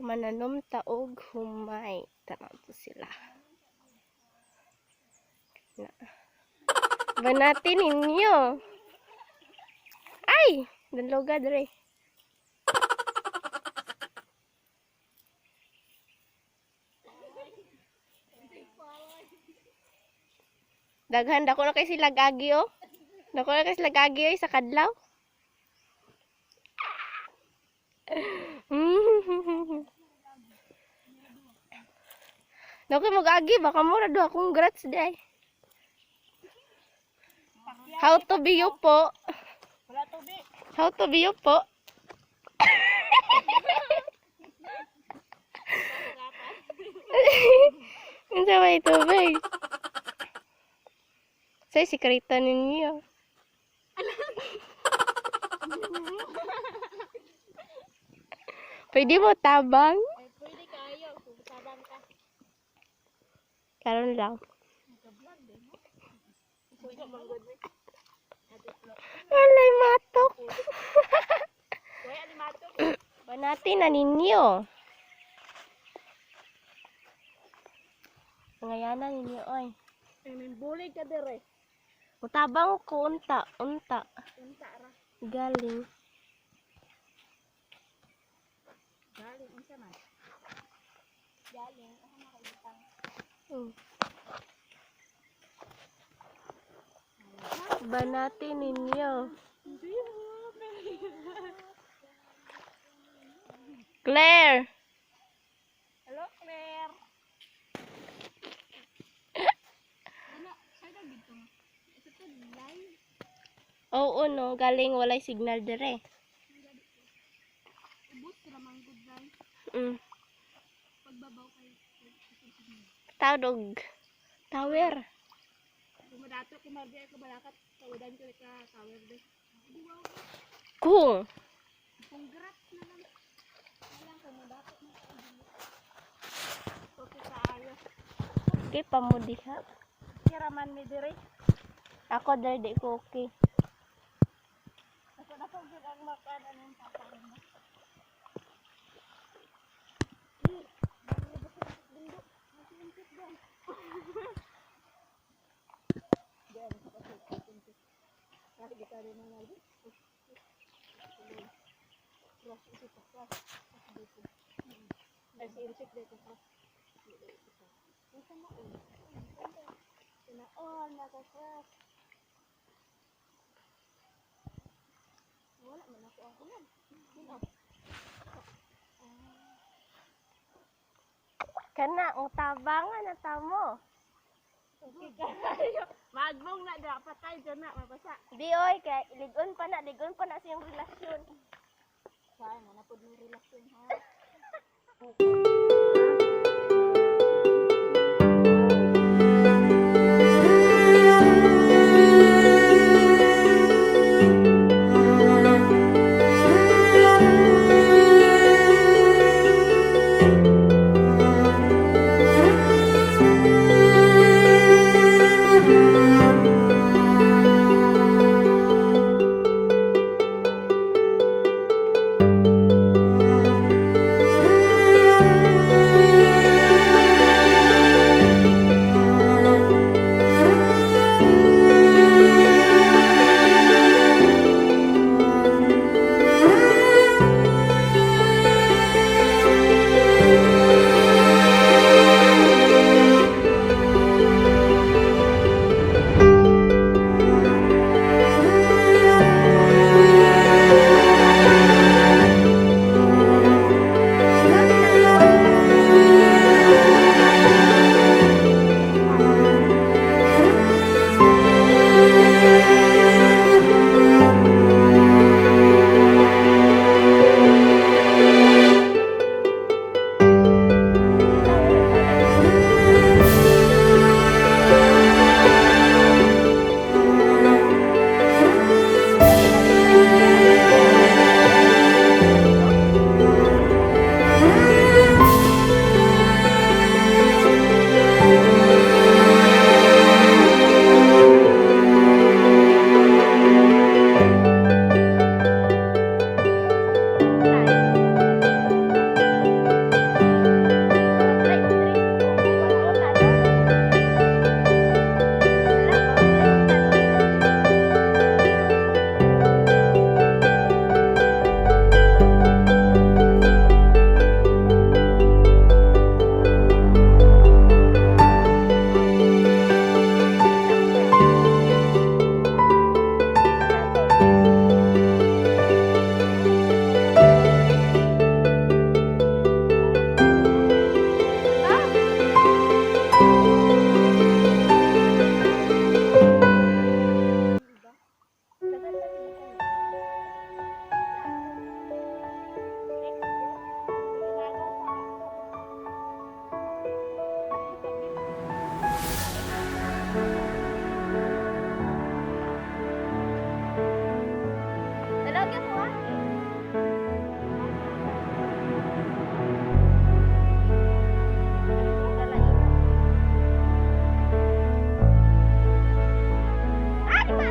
Mananom ta og humay. Tanaw to sila. Na. Banati ninyo. Ay! Danloga dre. Daghan dako na kay sila gagi oh. Dako na kay sila gagi oy sa kadlaw. Dako mag-agi baka mura duha, congrats day. How to be you po. Wala tubig. How to be you po. Unsa may tubig? Say sikreto ninyo. Pwede mo tabang? Ay, pwede kayo. Kung tabang ka. Karon lang. Walay matok. Uy, alimato. Banati na ninyo. Ngayanan ninyo oy. Ay, may bulig ka dire. Mutabang ko unta, unta. Unta ra. Galing. Galing, unsa man? Galing, ako nakaibutang. Banati ninyo. Claire! Hello, Claire. Ano, saan ang dito? Ito to, live. Oo no, galing walay signal dire. Ubus, ramang good live. Pagbabaw kay Tawag tower. Kumadato, kumardi ay kabalakat. Tawadan ko ka tower de. Kung Congrats na lang. Alam ko, mudato na. Okay, kaayo. Okay pa mo diha. Kiraman mi dire. Ako dere di ko okay. Ako na po gyud ang makaan ng papa mo. Ay, si Insik dito ko. Oh, naka-crush. Wala man ako ang ulan. Kana ang tabangan na tamo. Okay kayo. Magbong na dapat tayo dyan na mabasa. Di oy kay ligon pa na sa iyong relasyon. Sayang, na pod may relasyon ha. Talaga mo ah. Ah, di ba?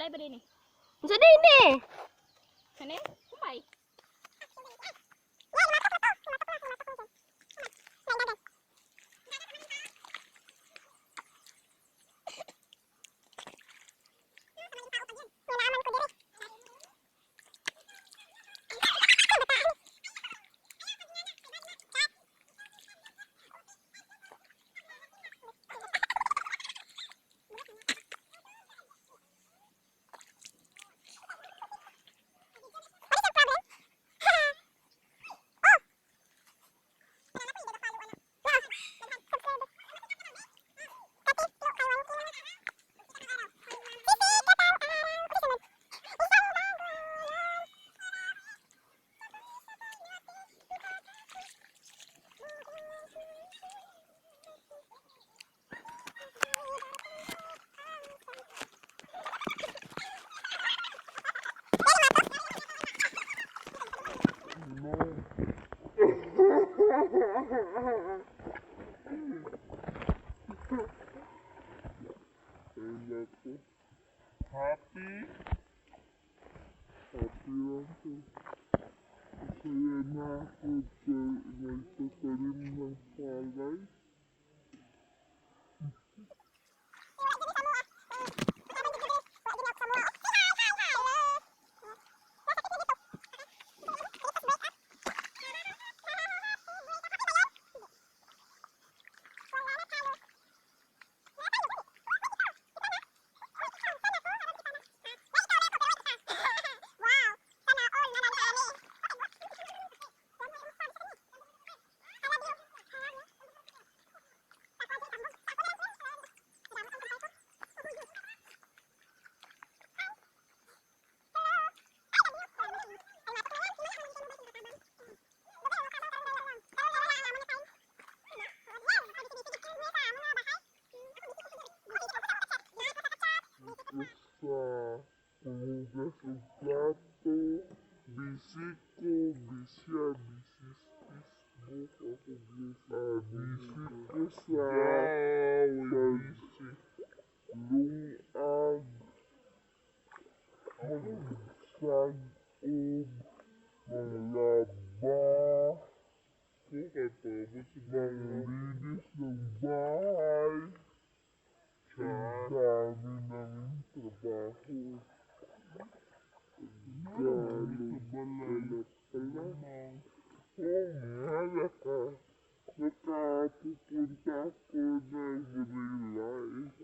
Balay ba din eh? Unsa din ni? Kani? Kumay. Ay, happy. Happy lang ko. Masaya na ako kay nagtatanim ng palay. Basta panghugas og plato, busy ko, busy, busy sa Facebook, ako busy. Ah, busy ko sa pag lungag, magsag-ob, manglaba, ko kay paabot sa manglinis ng bahay. Ang dami naming trabaho. Dami pala pala. Oo nga, nakapupunta ako ng Manila eh.